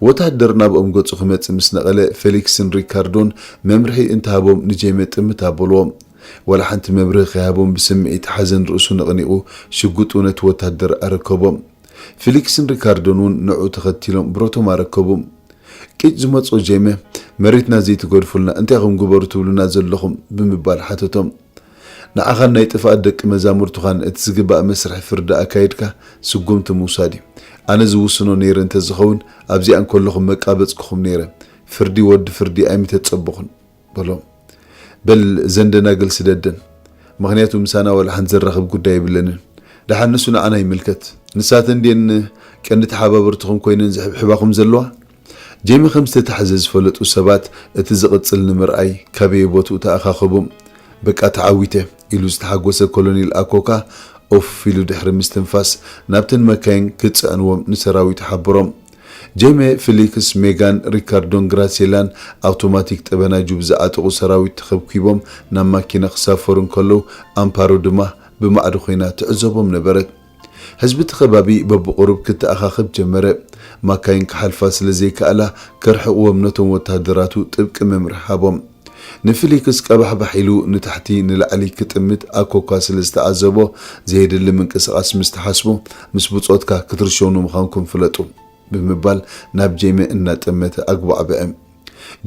ወተሃደር ናብኦም ገጹ ክመጽእ ምስ ነቐለ፣ ፌሊክስን ሪካርዶን መምርሒ እንተሃቦም ንጄመ ጥምት ኣበልዎም። ዋላ ሓንቲ መብርሂ ከይሃቦም ብስምዒት ሓዘን ርእሱ ነቕኒቑ ሽጉጡ ነቲ ወተሃደር ኣረከቦ። ፊሊክስን ሪካርዶን እውን ንዕኡ ተኸቲሎም ብረቶም ኣረከቡ። ቂጭ ዝመጾ ጄመ፣ "መሬትና ዘይትገድፉልና እንታይ ኢኹም ግበሩ ትብሉና ዘለኹም?" ብምባል ሓተቶም። "ንዓኻን ናይ ጥፍኣት ደቂ መዛሙርትኻን እቲ ዝግባእ መስርሕ ፍርዲ ኣካይድካ ስጉምቲ ምውሳድ እዩ። ኣነ ዝውስኖ ነይረ እንተዝኸውን ኣብዚኣ እንከለኹም መቃበጽኩኹም ነይረ። ፍርዲ ወዲ ፍርዲ ኣይምተጸበኹን" በሎም። "በል ዘን ደናግል ስደደን፣ ምኽንያቱ ምሳና ዋላ ሓንቲ ዘራኽብ ጉዳይ የብለንን። ደሓን ንሱ ንዓና ይምልከት። ንሳተን ድየን ቀንዲ ተሓባበርትኹም ኮይነን ዝሕብሕባኹም ዘለዋ?" ጄሚ ከም ዝተታሕዘ ዝፈለጡ ሰባት እቲ ዝቕጽል ንምርኣይ ካበየ ቦትኡ ተኣኻኸቡ። "በቃ ተዓዊተ" ኢሉ ዝተሓጎሰ ኮሎኔል ኣኮካ ኦፍ ኢሉ ድሕሪ ምስትንፋስ ናብተን መካይን ክጽዕንዎም ንሰራዊት ሓበሮም። ጄሜ፣ ፊሊክስ፣ ሜጋን፣ ሪካርዶን ግራሴላን ኣውቶማቲክ ጠበናጁ ብዝዓጠቑ ሰራዊት ተኸብኪቦም ናብ ማኪና ክሳፈሩ እንከለዉ፣ ኣምፓሮ ድማ ብማዕዶ ኮይና ትዕዘቦም ነበረት። ህዝቢ እቲ ከባቢ በብቑሩብ ክተኣኻኸብ ጀመረ። ማካይን ክሓልፋ ስለ ዘይከኣላ፣ ከርሕቕዎም ነቶም ወተሃደራቱ ጥብቂ መምርሒ ሃቦም። ንፊሊክስ ቀባሕባሕ ኢሉ ንታሕቲ ንላዕሊ ክጥምት ኣኮኳ ስለ ዝተዓዘቦ፣ ዘየድሊ ምንቅስቓስ ምስ ትሓስቡ፣ ምስ ብጾትካ ክትርሸኑ ምዃንኩም ፍለጡ። ብምባል ናብ ጄመ እናጠመተ ኣጉባዕብዐ።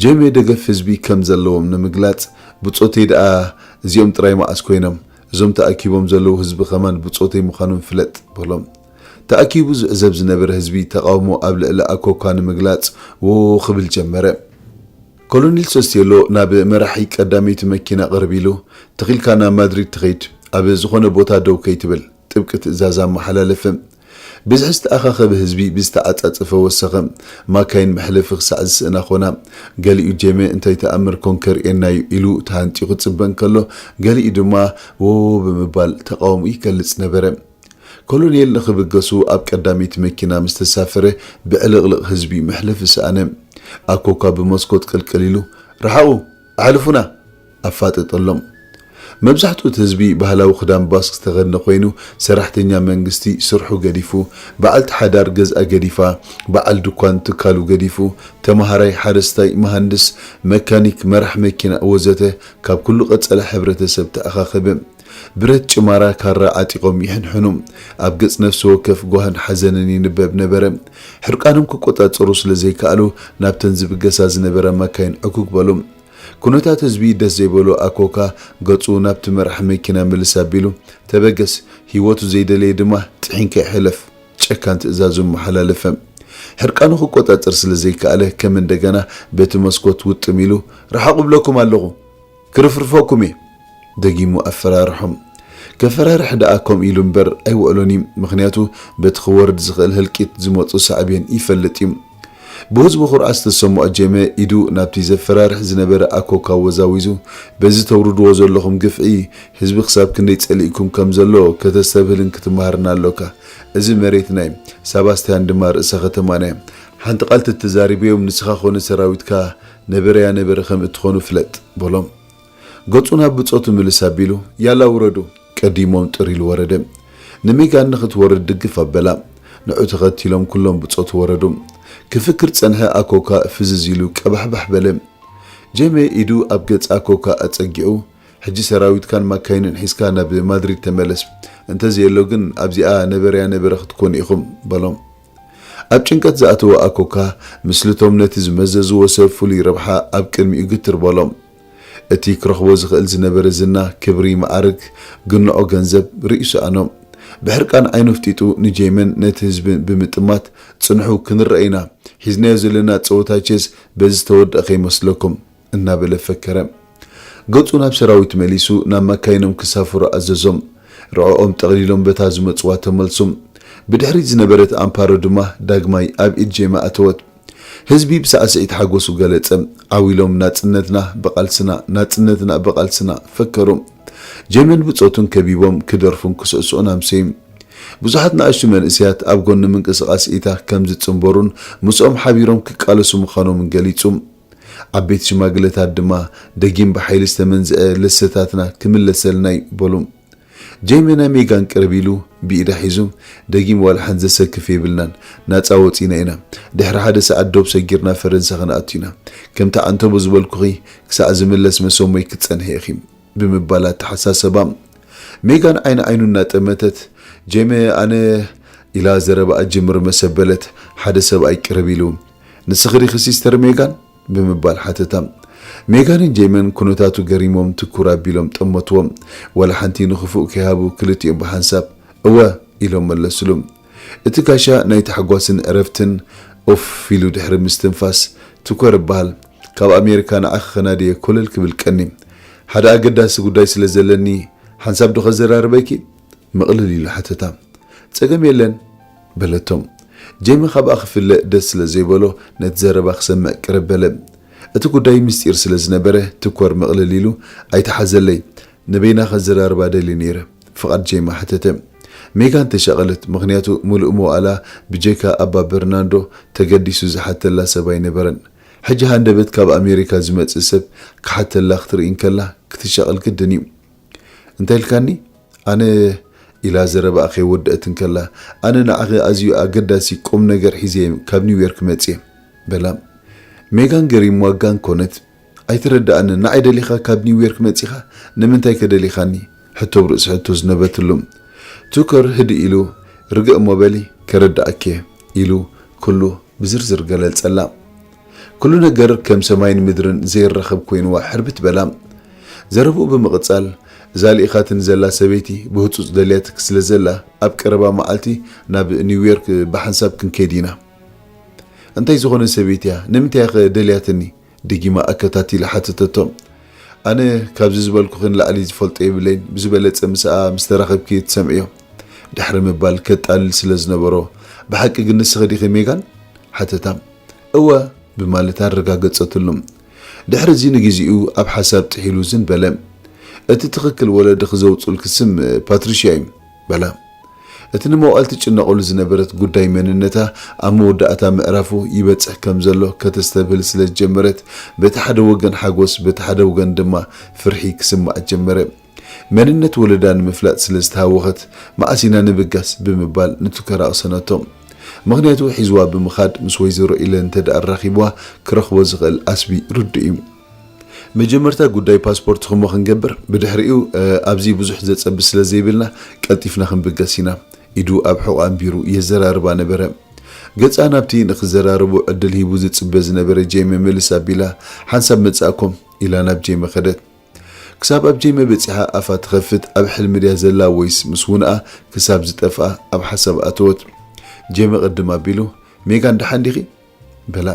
ጄመ ደገፍ ህዝቢ ከም ዘለዎም ንምግላጽ፣ "ብጾተይ ደኣ እዚኦም ጥራይ መዓስ ኮይኖም? እዞም ተኣኪቦም ዘለዉ ህዝቢ ከማን ብጾተይ ምዃኖም ፍለጥ" በሎም። ተኣኪቡ ዝዕዘብ ዝነበረ ህዝቢ ተቓውሞ ኣብ ልዕሊ ኣኮኳ ንምግላጽ ዎ ክብል ጀመረ። ኮሎኔል ሶስቴሎ ናብ መራሒ ቀዳመይቲ መኪና ቅርብ ኢሉ፣ "ተኺልካ ናብ ማድሪድ ትኸይድ፣ ኣብ ዝኾነ ቦታ ደው ከይትብል" ጥብቂ ትእዛዝ ኣመሓላለፈ። ብዝሒ ዝተኣኻኸበ ህዝቢ ብዝተዓጻጸፈ ወሰኸ። ማካይን መሕለፊ ክሳዕ ዝስእና ኾና። ገሊኡ ጄመ እንታይ ተኣምር ኮን ከርእየና እዩ ኢሉ ተሃንጥዩ ክጽበ እንከሎ፣ ገሊኡ ድማ ዎዎ ብምባል ተቓውሞ ይገልጽ ነበረ። ኮሎኔል ንኽብገሱ ኣብ ቀዳመይቲ መኪና ምስ ተሳፈረ፣ ብዕልቕልቕ ህዝቢ መሕለፊ ሰኣነ። ኣኮኳ ብመስኮት ቅልቅል ኢሉ፣ "ርሓቑ! ኣሕልፉና!" ኣፋጠጠሎም። መብዛሕትኡ እቲ ህዝቢ ባህላዊ ክዳን ባስክ ዝተኸድነ ኮይኑ፣ ሰራሕተኛ መንግስቲ ስርሑ ገዲፉ፣ በዓልቲ ሓዳር ገዝኣ ገዲፋ፣ በዓል ድኳን ትካሉ ገዲፉ፣ ተማሃራይ፣ ሓረስታይ፣ መሃንድስ፣ መካኒክ፣ መራሕ መኪና ወዘተ ካብ ኩሉ ቀጸላ ሕብረተሰብ ተኣኻኸበ። ብረት ጭማራ ካራ ዓጢቖም ይሕንሕኑ። ኣብ ገጽ ነፍሲ ወከፍ ጓህን ሓዘንን ይንበብ ነበረ። ሕርቃኖም ክቆጻጸሩ ስለ ዘይከኣሉ፣ ናብተን ዝብገሳ ዝነበራ መካይን ዕጉግ በሉ። ኩነታት ህዝቢ ደስ ዘይበሎ ኣኮካ ገጹ ናብቲ መራሕ መኪና ምልስ ኣቢሉ፣ "ተበገስ፣ ህይወቱ ዘይደለየ ድማ ጥሒንካ ይሕለፍ" ጨካን ትእዛዙ መሓላለፈ። ሕርቃኑ ክቆጻጸር ስለ ዘይከኣለ፣ ከም እንደገና በቲ መስኮት ውጥም ኢሉ፣ "ርሓቑ እብለኩም ኣለኹ! ክርፍርፈኩም እየ!" ደጊሙ ኣፈራርሖም። ከፈራርሕ ደኣ ከምኡ ኢሉ እምበር ኣይውዕሎን እዩ። ምኽንያቱ በቲ ክወርድ ዝኽእል ህልቂት ዝመጹ ሳዕቤን ይፈልጥ እዩ። ብህዝቡ ኩርዓት ዝተሰምዖ ጄመ ኢዱ ናብቲ ዘፈራርሕ ዝነበረ ኣኮካ ወዛዊዙ፣ "በዚ ተውርድዎ ዘለኹም ግፍዒ ህዝቢ ክሳብ ክንደይ ጸሊእኩም ከም ዘሎ ከተስተብህልን ክትመሃርን ኣሎካ። እዚ መሬትና እዩ። ሳባስቲያን ድማ ርእሰ ከተማና እዩ። ሓንቲ ቃል ተተዛሪበዮም ንስኻ ኾነ ሰራዊትካ ነበረያ ነበረ ከም እትኾኑ ፍለጥ" በሎም። ገጹ ናብ ብጾቱ ምልስ ኣቢሉ፣ "ያላ ውረዱ!" ቀዲሞም ጥር ኢሉ ወረደ። ንሜጋን ንኽትወርድ ድግፍ ኣበላ። ንዑ ተኸቲሎም ኩሎም ብጾቱ ወረዱ። ክፍክር ጸንሐ ኣኮካ ፍዝዝ ኢሉ ቀባሕባሕ በለ። ጄመ ኢዱ ኣብ ገጽ ኣኮካ ኣጸጊዑ፣ "ሕጂ ሰራዊትካን ማካይንን ሒዝካ ናብ ማድሪድ ተመለስ። እንተዘየሎ ግን ኣብዚኣ ነበረያ ነበረ ክትኮኑ ኢኹም" በሎም። ኣብ ጭንቀት ዝኣተወ ኣኮካ፣ ምስልቶም ነቲ ዝመዘዝዎ ሰብ ፍሉይ ረብሓ ኣብ ቅድሚኡ ግትር በሎም። እቲ ክረኽቦ ዝኽእል ዝነበረ ዝና፣ ክብሪ፣ መዓርግ፣ ግንዖ ገንዘብ ርእዩ ሰኣኖ። ብሕርቃን ዓይኑ ኣፍጢጡ ንጄመን ነቲ ህዝቢ ብምጥማት፣ "ጽንሑ፣ ክንረኣ ኢና። ሒዝናዮ ዘለና ጸወታ ቼዝ በዚ ዝተወድአ ከይመስለኩም" እናበለ ፈከረ። ገጹ ናብ ሰራዊት መሊሱ፣ ናብ መካይኖም ክሳፍሩ ኣዘዞም። ርዕኦም ጠቕሊሎም በታ ዝመጽዋ ተመልሱ። ብድሕሪት ዝነበረት ኣምፓሮ ድማ ዳግማይ ኣብ ኢድ ጄማ ኣተወት። ህዝቢ ብሳዕስዒት ሓጎሱ ገለጸ። ዓው ኢሎም "ናጽነትና ብቓልስና፣ ናጽነትና ብቓልስና" ፈከሩ። ጄመን ብጾቱን ከቢቦም ክደርፉን ክስዕስዑን ኣምሰዩ። ብዙሓት ንኣሽቱ መንእሰያት ኣብ ጎኒ ምንቅስቓስ ኢታ ከም ዝጽንበሩን ምስኦም ሓቢሮም ክቃለሱ ምዃኖምን ገሊጹ። ዓበይቲ ሽማግለታት ድማ፣ "ደጊም ብሓይሊ ዝተመንዝዐ ልሰታትና ክምለሰልና እዩ" በሉ። ጄሚ ናይ ሜጋን ቅርብ ኢሉ ብኢዳ ሒዙ፣ "ደጊም ዋላ ሓንቲ ዘሰክፍ የብልናን፣ ናጻ ወጺና ኢና። ድሕሪ ሓደ ሰዓት ዶብ ሰጊርና ፈረንሳ ክንኣቱ ኢና። ከምቲ ዓንተቦ ዝበልኩኺ ክሳዕ ዝምለስ መሰሞይ ክትጸንሒ ኢኺ" ብምባል ኣተሓሳሰባ። ሜጋን ዓይኒ ዓይኑ እናጠመተት፣ "ጄሚ ኣነ" ኢላ ዘረባኣ ጅምር መሰበለት፣ ሓደ ሰብኣይ ቅርብ ኢሉ፣ "ንስኺ ዲኺ ሲስተር ሜጋን?" ብምባል ሓተታ። ሜጋንን ጄመን ኩነታቱ ገሪሞም ትኩር ኣቢሎም ጠመትዎ። ዋላ ሓንቲ ንኽፉእ ከይሃቡ ክልቲኦም ብሓንሳብ "እወ" ኢሎም መለስሉ። እቲ ጋሻ ናይ ታሕጓስን ዕረፍትን ኡፍ ኢሉ ድሕሪ ምስትንፋስ፣ "ትኮር እበሃል፣ ካብ ኣሜሪካ ንዓኺ ከናድየ ኮለል ክብል ቀኒ። ሓደ ኣገዳሲ ጉዳይ ስለ ዘለኒ ሓንሳብ ዶ ከዘራርበኪ?" ምቕልል ኢሉ ሓተታ። "ጸገም የለን" በለቶ። ጄሚ ካብኣ ክፍለ ደስ ስለ ዘይበሎ ነቲ ዘረባ ክሰምዕ ቅርብ በለ። እቲ ጉዳይ ምስጢር ስለ ዝነበረ ትኮር ምቕልል ኢሉ፣ "ኣይትሓዘለይ፣ ንበይና ከዘራርባ ደልየ ነይረ" ፍቓድ ጄሚ ሓተተ። ሜጋን ተሻቐለት፣ ምኽንያቱ ምሉእ መዋእላ ብጀካ ኣባ በርናንዶ ተገዲሱ ዝሓተላ ሰብ ኣይነበረን። ሕጂ ሃንደበት ካብ ኣሜሪካ ዝመጽእ ሰብ ክሓተላ ክትርኢ እንከላ ክትሻቐል ግድን እዩ። "እንታይ ኢልካኒ?" "ኣነ" ኢላ ዘረባኣ ከይወደአት እንከላ፣ "ኣነ ንዓኺ ኣዝዩ ኣገዳሲ ቁም ነገር ሒዘ እየ ካብ ኒውዮርክ መጽየ" በላ። ሜጋን ገሪምዋ ጋን ኮነት። "ኣይተረድኣንን፣ ንዓይ ደሊኻ ካብ ኒውዮርክ መጺኻ? ንምንታይ ከ ደሊኻኒ?" ሕቶ ብርእሲ ሕቶ ዝነበትሉ። ቱከር ህድእ ኢሉ፣ "ርግእ እሞ በሊ፣ ከረድኣኪ" ኢሉ ኩሉ ብዝርዝር ገለጸላ። ኩሉ ነገር ከም ሰማይን ምድርን ዘይራኸብ ኮይንዋ ሕርብት በላ። ዘረብኡ ብምቕጻል፣ "እዛ ልኢኻትኒ ዘላ ሰበይቲ ብህጹጽ ደልያትኪ ስለ ዘላ፣ ኣብ ቀረባ መዓልቲ ናብ ኒውዮርክ ብሓንሳብ ክንከይድ ኢና።" "እንታይ ዝኾነ ሰበይቲ እያ? ንምንታይ እያ ኸ ደልያትኒ?" ደጊማ ኣከታቲላ ሓተተቶ። "ኣነ ካብዚ ዝበልኩኺ ንላዕሊ ዝፈልጦ የብለይን፣ ብዝበለጸ ምስኣ ምስ ተራኸብኪ ትሰምዕዮ" ድሕሪ ምባል ከጣልል ስለ ዝነበሮ፣ "ብሓቂ ግን ንስኺ ዲኺ ሜጋን?" ሓተታ። "እወ" ብማለት ኣረጋገጸትሉ። ድሕሪ እዚ ንግዜኡ ኣብ ሓሳብ ጥሒሉ ዝን በለ። "እቲ ትኽክል ወለድኺ ዘውጽኡልኪ ስም ፓትሪሽያ እዩ" በላ። እቲ ንመዋእል ትጭነቐሉ ዝነበረት ጉዳይ መንነታ ኣብ መወዳእታ ምዕራፉ ይበጽሕ ከም ዘሎ ከተስተብህል ስለ ዝጀመረት፣ በቲ ሓደ ወገን ሓጎስ፣ በቲ ሓደ ወገን ድማ ፍርሒ ክስምዓ ጀመረ። መንነት ወለዳ ንምፍላጥ ስለ ዝተሃወኸት፣ "መዓስ ኢና ንብጋስ?" ብምባል ንቱከር ኣቕሰነቶ። ምኽንያቱ ሒዝዋ ብምኻድ ምስ ወይዘሮ ኢለን እንተ ደኣ ኣራኺብዋ ክረኽቦ ዝኽእል ዓስቢ ርዱእ እዩ። መጀመርታ ጉዳይ ፓስፖርትኹም እሞ ክንገብር፣ ብድሕሪኡ፣ እ፣ ኣብዚ ብዙሕ ዘጸቢ ስለ ዘይብልና ቀልጢፍና ክንብገስ ኢና። ኢዱ ኣብ ሕቖኣ ኣንቢሩ የዘራርባ ነበረ። ገጻ ናብቲ ንኽዘራረቡ ዕድል ሂቡ ዝጽበ ዝነበረ ጄሚ ምልስ ኣቢላ፣ "ሓንሳብ መጻእኩም" ኢላ ናብ ጄሚ ከደት። ክሳብ ኣብ ጄሚ በጺሓ ኣፋ ትኸፍት፣ ኣብ ሕልሚ ድያ ዘላ ወይስ ምስ ውንኣ ክሳብ ዝጠፍኣ ኣብ ሓሳብ ኣተወት። ጄሚ ቅድም ኣቢሉ፣ "ሜጋን ደሓን ዲኺ?" በላ።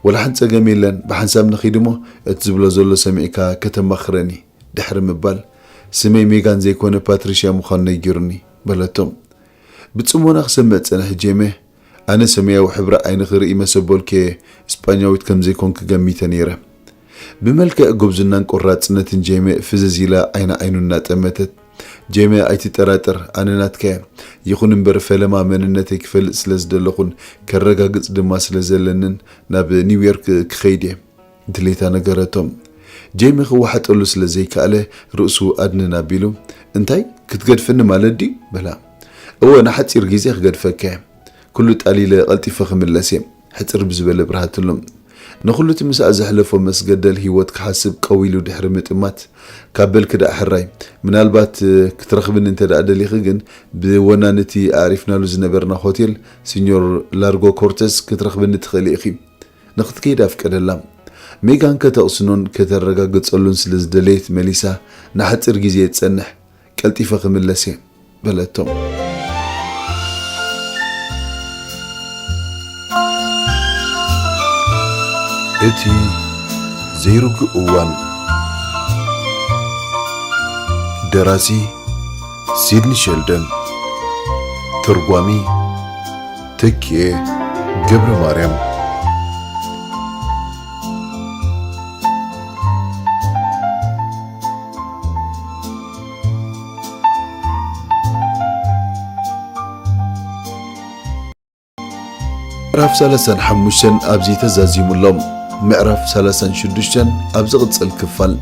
"ወላ ሓንቲ ጸገም የለን፣ ብሓንሳብ ንኺድ እሞ እቲ ዝብሎ ዘሎ ሰሚዕካ ከተማኽረኒ" ድሕሪ ምባል፣ "ስመይ ሜጋን ዘይኮነ ፓትሪሽያ ምዃኑ ነጊሩኒ" በለቶ። ብጽሞና ክሰምዕ ጸንሐ ጄሚ፣ "ኣነ ሰማያዊ ሕብሪ ዓይንኺ ርኢ መሰበልኩ እየ፣ ስጳኛዊት ከም ዘይኮንኪ ገሚተ ነይረ" ብመልክዕ ጉብዝናን ቆራጽነትን ጄሚ ፍዝዝ ኢላ ዓይኒ ዓይኑ እናጠመተት፣ "ጄሚ ኣይትጠራጠር፣ ኣነ ናትካ እየ። ይኹን እምበር ፈለማ መንነተይ ክፈልጥ ስለ ዝደለኹን ከረጋግጽ ድማ ስለ ዘለንን ናብ ኒውዮርክ ክኸይድ እየ" ድሌታ ነገረቶ። ጄሚ ክወሓጠሉ ስለ ዘይከኣለ ርእሱ ኣድንን ኣቢሉ፣ "እንታይ? ክትገድፍኒ ማለት ድዩ?" በላ። "እወ፣ ንሓጺር ግዜ ክገድፈካ እየ። ኩሉ ጣሊለ ቀልጢፈ ክምለስ እየ" ሕጽር ብዝበለ ብርሃትሉ። ንኹሉ እቲ ምስኣ ዘሕለፎ መስገደል ህይወት ክሓስብ ቀዊሉ ድሕሪ ምጥማት፣ "ካብ በልኪ ደኣ ሕራይ፣ ምናልባት፣ እ፣ ክትረኽብኒ እንተ ደኣ ደሊኺ ግን ብወናኒ እቲ ኣዕሪፍናሉ ዝነበርና ሆቴል ሲኞር ላርጎ ኮርተስ ክትረኽብኒ ትኽእሊ ኢኺ። ንኽትከይድ ኣፍቀደላ።" ሜጋን ከተቕስኖን ከተረጋግጸሉን ስለ ዝደለየት መሊሳ፣ "ንሓጺር ግዜ ጸንሕ፣ ቀልጢፈ ክምለስ እየ" በለቶ። እቲ ዘይርጉእ እዋን። ደራሲ ሲድኒ ሸልደን። ተርጓሚ ተኪኤ ገብረ ማርያም። ምዕራፍ ሰላሳን ሓሙሽተን ኣብዚ ተዛዚሙ ኣሎ። ምዕራፍ ሰላሳን ሽዱሽተን ኣብ ዝቕጽል ክፋል